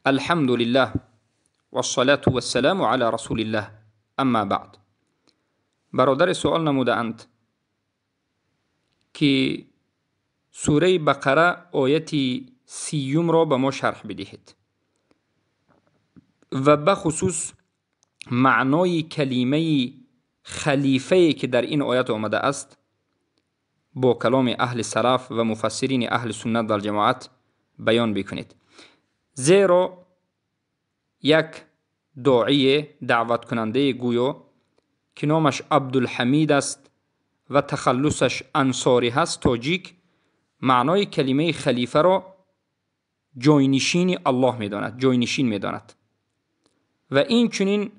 الحمد لله والصلاة والسلام على رسول الله اما بعد. برادر سؤال نمودند که سوره بقره آیت 30 را به ما شرح بدهید و بخصوص معنای کلمه خلیفه که در این آیت آمده است با کلام اهل سلف و مفسرین اهل سنت و جماعت بیان بکنید، زیرا یک داعیه دعوت کننده گویا که نامش عبدالحمید است و تخلصش انصاری هست، تاجیک، معنای کلمه خلیفه را جاینشین الله میداند، جاینشین میداند. و این چنین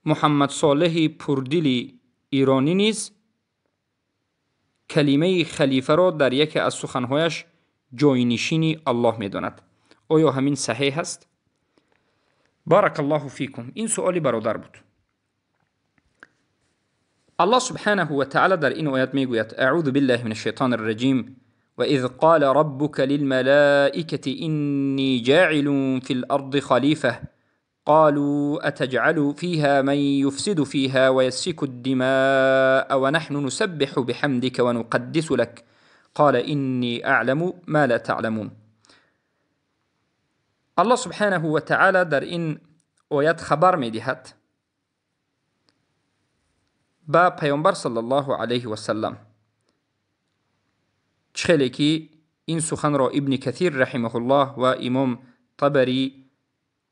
محمد صالح پردل ایرانی نیز کلمه خلیفه را در یکی از سخنهایش جاینشین الله میداند. آیا همین صحیح است؟ بارک الله فیکم. این سؤال برادر بود. الله سبحانه و تعالی در این آیت میگوید: اعوذ بالله من الشیطان الرجیم وإذ قال ربك للملائكة إني جاعل في الأرض خليفة قالوا أتجعل فيها من يفسد فيها ويسفك الدماء ونحن نسبح بحمدك ونقدس لك قال إني أعلم ما لا تعلمون. الله سبحانه و تعالی در این آیت خبر می‌دهد با پیامبر صلی الله علیه و سلم، چخیلی که این سخن را ابن کثیر رحمه الله و امام طبری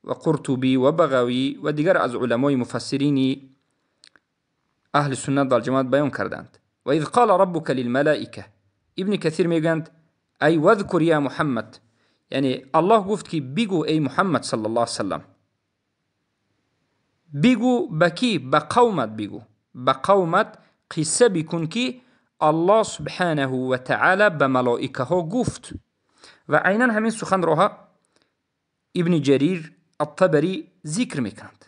و قرطبی و بغوی و دیگر از علمای مفسرین اهل سنت و جماعت بیان کردند. و اذ قال ربک للملائکه، ابن کثیر میگند ای وذکر یا محمد، یعنی الله گفت که بگو ای محمد صلی الله علیه وسلم، بگو بکی؟ به قومت بگو، به قومت قصه بکن که الله سبحانه و تعالی به ملائکه ها گفت. و عینا همین سخن را ابن جریر الطبری ذکر میکنند.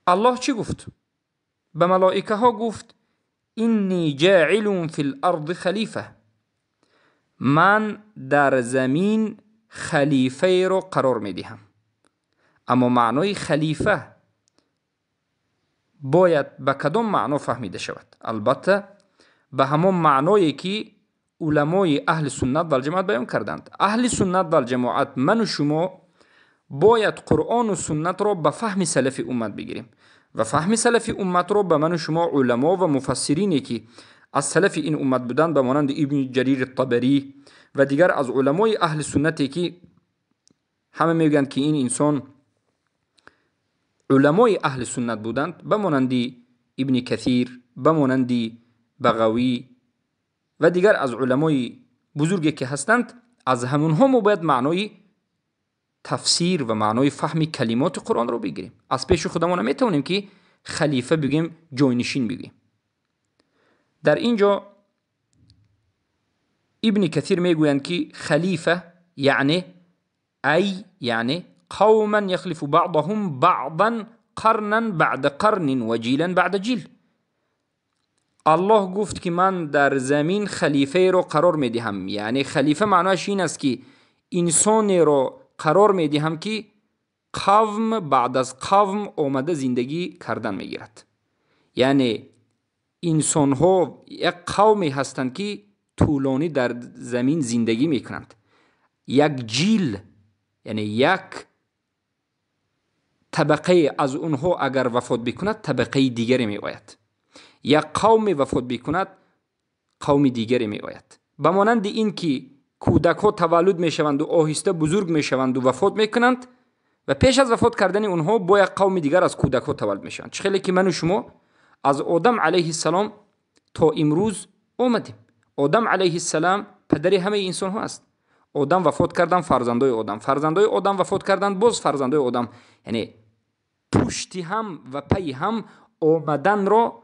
الله چی گفت؟ به ملائکه ها گفت اینی جاعل فی الارض خلیفه، من در زمین خلیفه رو قرار میدهم. اما معنای خلیفه باید به کدام معنا فهمیده شود؟ البته به همان معنایی که علمای اهل سنت و جماعت بیان کردند. اهل سنت و جماعت، من و شما باید قرآن و سنت را به فهم سلف امت بگیریم و فهم سلف امت را به من و شما علما و مفسرینی که از سلف این امت بودند، به مانند ابن جریر الطبری و دیگر از علمای اهل سنتی که همه میگن که این انسان علمای اهل سنت بودند، به مانند ابن کثیر، به مانند بغوی و دیگر از علمای بزرگی که هستند، از همونها ما باید معنای تفسیر و معنای فهم کلمات قرآن رو بگیریم. از پیش خودمون نمیتونیم که خلیفه بگیم، جاینشین بگیم. در اینجا ابن کثیر میگویند که خلیفه یعنی ای یعنی قوما یخلف بعضهم بعضا قرنا بعد قرن و جیلا بعد جیل. الله گفت که من در زمین خلیفه رو قرار میدهم، یعنی خلیفه معناش این است که انسانی رو قرار میدهم که قوم بعد از قوم آمده زندگی کردن میگیرد. یعنی انسان ها یک قومی هستند که طولانی در زمین زندگی میکنند. یک جیل یعنی یک طبقه از اونها اگر وفات بکند طبقه دیگری می آید. یک قوم وفات بکند قوم دیگری می آید. به مانند این که کودک ها تولد می شوند و آهسته بزرگ می شوند و وفات می کنند و پیش از وفات کردن اونها با یک قوم دیگر از کودک ها تولد می شوند. چه که من و شما از آدم علیه السلام تا امروز آمدیم. آدم علیه السلام پدر همه انسان ها است. آدم وفات کردن، فرزندای آدم، فرزندای آدم وفات کردن، باز فرزندای آدم، یعنی پشتی هم و پی هم آمدن را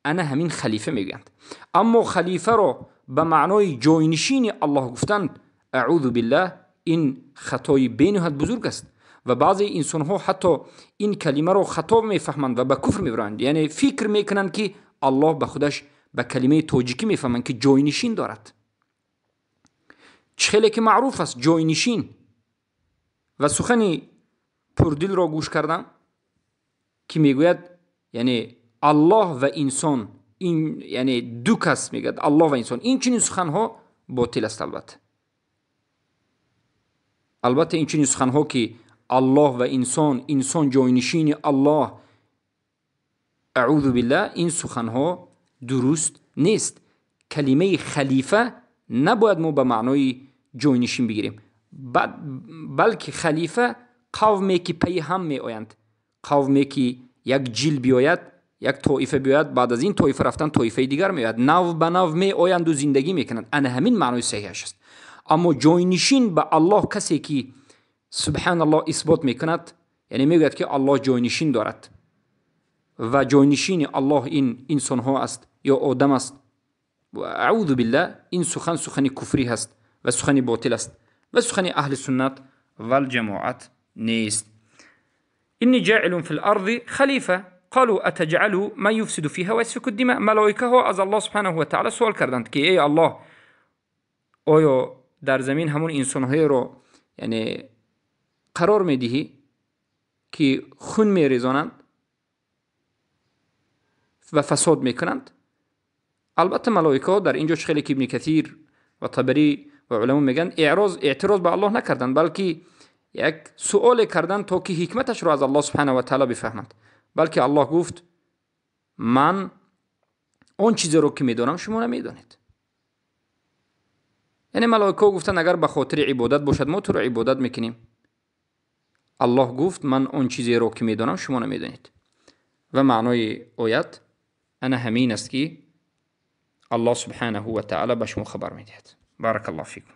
انا همین خلیفه میگویند. اما خلیفه را به معنای جاینشین الله گفتند، اعوذ بالله، این خطای بینهایت بزرگ است و بعضی انسان ها حتی این کلمه را خطا میفهمند و به کفر میبرند. یعنی فکر میکنند که الله به خودش به کلمه تاجیکی میفهمند که جاینشین دارد. Чӣ хеле ки маъруф аст, ҷойнишин. Ва сухани пурдилро гӯш кардам, ки мегӯяд, яъне Аллоҳ ва инсон, ин яъне ду кас мегӯяд Аллоҳ ва инсон. Ин чунин суханҳо ботил аст. Албатта, албатта ин чунин суханҳо ки Аллоҳ ва инсон, инсон ҷойнишини Аллоҳ, аъузу биллаҳ, ин суханҳо дуруст нест. Калимаи халифа набояд мо ба маънои ҷойнишин бигирем, балки халифа қавме ки пайи ҳам меоянд, қавме ки як ҷил биёяд, як тоифа биёяд, баъд аз ин тоифа рафтан тоифаи дигар меояд, нав ба нав меоянду зиндагӣ мекунанд. Ана ҳамин маънои саҳиҳаш аст. Аммо ҷойнишин ба Аллоҳ касе ки субҳаналлоҳ исбот мекунад, яъне мегӯяд ки Аллоҳ ҷойнишин дорад ва ҷойнишини Аллоҳ ин инсонҳо аст ё одам аст, аъузу биллаҳ, ин сухан сухани куфрӣ ҳаст ва сухани ботил аст ва сухани аҳли суннат вал ҷамоат нест. Инни ҷаилун фил арзи халифа қалу атаҷалу ман юфсиду фиҳа ва ясфику ддима. Малоикаҳо аз Аллоҳ субҳанаҳу ва таъала суол карданд ки эй Аллоҳ, оё дар замин ҳамон инсонҳоеро яъне қарор медиҳӣ ки хун мерезонанд ва фасод мекунанд? Албатта малоикаҳо дар ин ҷо чӣ хеле ки Ибни Касир ва Табарӣ ва уламо мегӯянд, эътироз ба Аллоҳ накарданд, балки як суоле карданд то ки ҳикматашро аз Аллоҳ субҳанаҳу ва таъала бифаҳманд. Балки Аллоҳ гуфт ман он чизеро ки медонам шумо намедонед. Яъне малоикаҳо гуфтанд агар ба хотири ибодат бошад мо туро ибодат мекунем. Аллоҳ гуфт ман он чизеро ки медонам шумо намедонед. Ва маънои оят ана ҳамин аст ки Аллоҳ субҳанаҳу ва таъала ба шумо хабар медиҳад. Баракаллоҳу фикум.